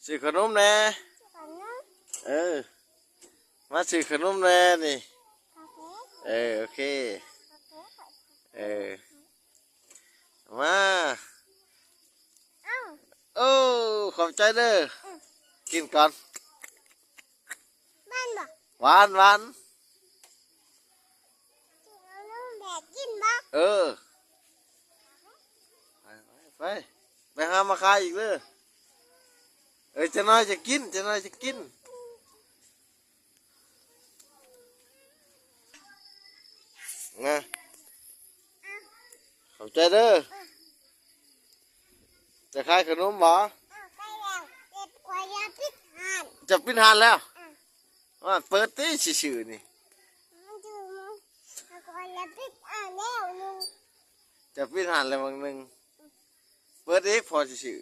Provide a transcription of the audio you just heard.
ຊື້ຂະໜົມແດ່. ຂະໜົມ? ເອີ ມາຊື້ຂະໜົມແດ່ນີ້. ໂອເຄ ເອີ ໂອເຄ ໂອເຄ ເອີ ມາ. ເອົ້າ ໂອ້ ຂອບໃຈເດີ. ອືມ ກິນກ່ອນ. ຫວານບໍ່? ຫວານ ຫວານ. ກິນແບບກິນບໍ່? ເອີ ໄປ ໄປ ໄປຫາມາຂາຍອີກເດີ. ເອີ ຈັກໜ້ອຍຈະກິນ ຈັກໜ້ອຍຈະກິນ. ນະ ຂອບໃຈເດີ. ຈະຂາຍຂະໜົມບໍ່? ເອົາໄປແລ້ວ ເປັດກວ່າຢ່າປິດຮ້ານ. ຈະປິດຮ້ານແລ້ວ? ເອີ ວ່າເປີດຕິຊື່ໆນີ້. ມັນຈື່ມັນກວ່າຢ່າປິດຮ້ານແລ້ວໜຶ່ງ. ຈະປິດຮ້ານແລ້ວບາງໜຶ່ງ. ເປີດອີກພໍຊິຊື້.